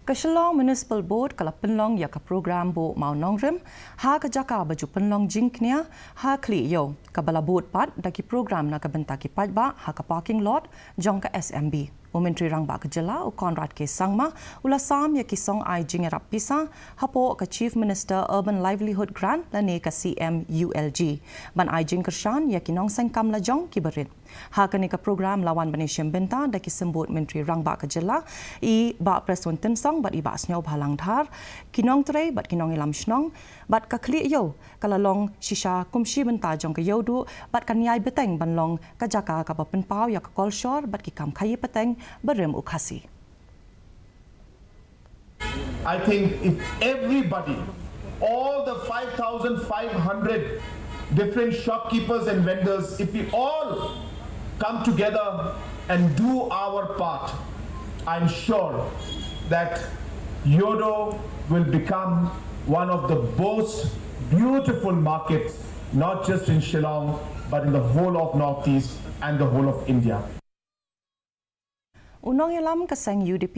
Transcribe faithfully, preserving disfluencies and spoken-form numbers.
Ka Shillong Municipal Board ka la pynlong ïa ka program buh mawnongrim ha ka jaka ba ju pynlong jingkñia ha Khlieh Ïew, kaba la bud pat da ki program na ka bynta ki paidbah ha ka parking lot jong ka S M B. U Myntri Rangbah ka Jylla, u Conrad K Sangma, u la sam ïa ki song ai jingïarap pisa hapoh ka Chief Minister Urban Livelihood Grant lane ka C M U L G, ban ai jingkyrshan ïa ki nongseng kam lajong kiba rit. Ha kane ka program la wan ban ïashim bynta da ki symbud Myntri Rangbah ka Jylla, i Bah Prestone Tynsong bad i Bah Sniawbhalang Dhar, ki nongtrei bad ki nongïalam shnong, bad ka Khlieh Ïew ka la long shisha kum shi bynta jong ka Ïewduh bad kan ïai bteng ban long ka jaka kaba pynpaw ïa ka kolshor bad ki kam khaïi pateng barim u Khasi. I think if everybody, all the five thousand five hundred different shopkeepers and vendors, if we all come together and do our part, I'm sure that Ïewduh will become one of the most beautiful markets, not just in Shillong, but in the whole of Northeast and the whole of India. U nongïalam ka seng U D P,